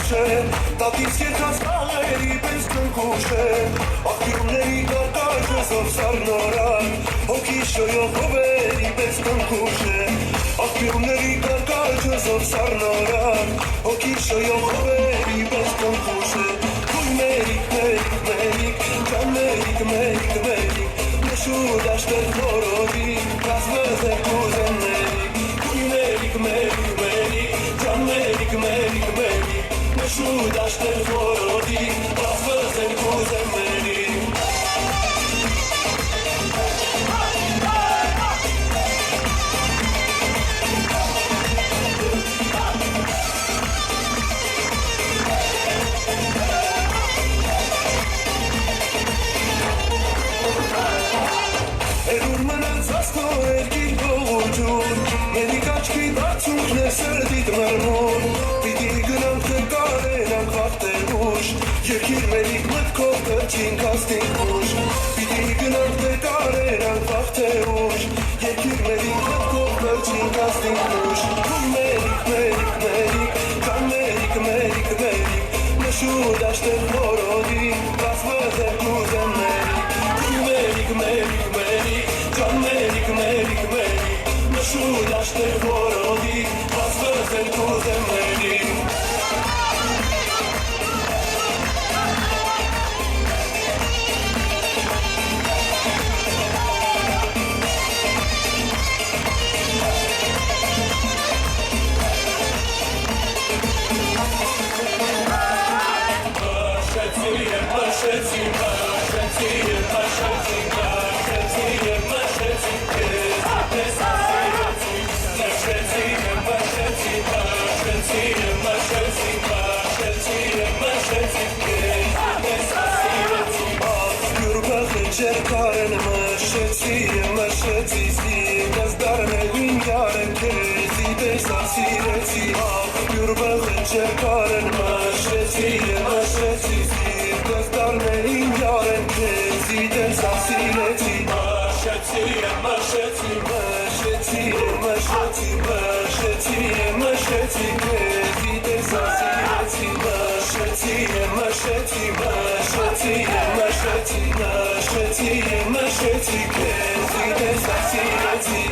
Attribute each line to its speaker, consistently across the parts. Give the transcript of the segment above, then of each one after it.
Speaker 1: քնքուշ է, Տատից կերտած խաղերի պես քնքուշ է, Աղբյուրների կարկաչը զով սառնորակ, Հոգիս շոյող հովերի պես քնքուշ է, Աղբյուրների կարկաչը զով սառնորակ, Հոգիս շոյող հովերի պես քնքուշ է, Քույր մերիկ, մերիկ, մերիկ, ջան մերիկ, մերիկ, մերիկ, Նշուր դաշտեր խորովի, կազմվեր կուզեմ մերիկ, Քույր մերիկ, մերիկ, մերիկ, ջան մերիկ, մերիկ, մերիկ, Նշուր դաշտեր խորովի, կազմվեր կուզեմ մերիկ։ Էրուր մնաց աստո երկիր գողուջուր, Մերիկ աչքի դարձունքն է սրտիդ մրմուր, Պիտի գնանք թե կարենանք վաղ թե ուշ, Երկիր մերիկ մտքով թռչինք հասնենք ուշ, Պիտի գնանք թե կարենանք վաղ թե ուշ, Երկիր մերիկ մտքով թռչինք հասնենք ուշ, Քույր մերիկ, մերիկ, մերիկ, ջան մերիկ, մերիկ, մերիկ, Նշուր դաշտեր խորովի, կազմվեր կուզեմ մերիկ, Քույր մերիկ, մերիկ, մերիկ, ջան մերիկ, մերիկ, մերիկ, Նշուր դաշտեր խորովի, կազմվեր կուզեմ մերիկ։ Մշեցի եմ, մշեցի, մշեցի եմ, մշեցի, մշեցի եմ, մշեցի, քեզ պես սիրեցի։ Մշեցի եմ, մշեցի, մշեցի եմ, մշեցի, մշեցի եմ, մշեցի, քեզ պես սիրեցի։ Աղբյուր բխնջեր քարեն մշեցի եմ, մշեցի, սիրտս դարն իմ յարեն քեզի պես սիրեցի։ Աղբյուր բխնջեր քարեն մշեցի եմ, մշեցի, սիրտս դարն իմ յարեն քեզի պես սիրեցի։ Մշեցի եմ, մշեցի, մշեցի եմ, մշեցի, մշեցի եմ, մշեցի, քեզի պես սիրեցի։ Մշեցի եմ, մշեցի, մշեցի եմ, մշեցի, մշեցի եմ, մշեցի, քեզի պես սիրեցի։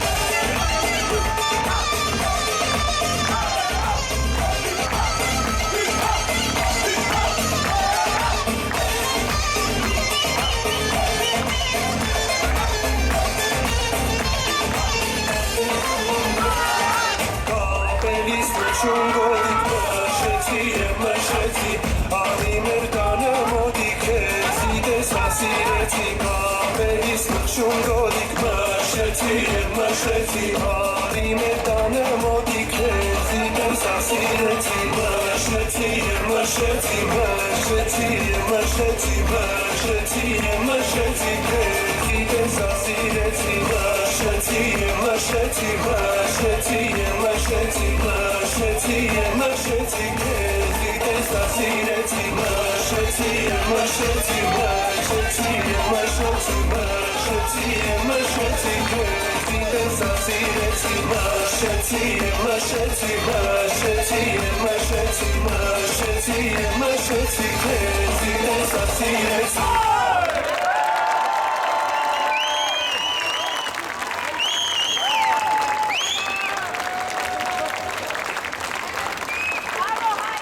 Speaker 1: Կապելիս նշունգոտիկ մշեցի եմ մշեցի, Արի մեր տանը մոտիկ քեզի տեսա սիրեցի։ Կապելիս նշունգոտիկ մշեցի եմ մշեցի, Արի մեր տանը մոտիկ քեզի տեսա սիրեցի։ Մշեցի եմ մշեցի, մշեցի եմ մշեցի, մշեցի եմ մշեցի, քեզի տեսա սիրեցի։ Մշեցի եմ մշեցի, մշեցի եմ մշեցի, մշեցի եմ մշեցի, քեզի տեսա սիրեցի։ Մշեցի եմ մշեցի, մշեցի եմ մշեցի, մշեցի եմ մշեցի, քեզի տեսա սիրեցի։ Մշեցի եմ մշեցի, մշեցի եմ մշեցի, մշեցի եմ մշեցի, քեզի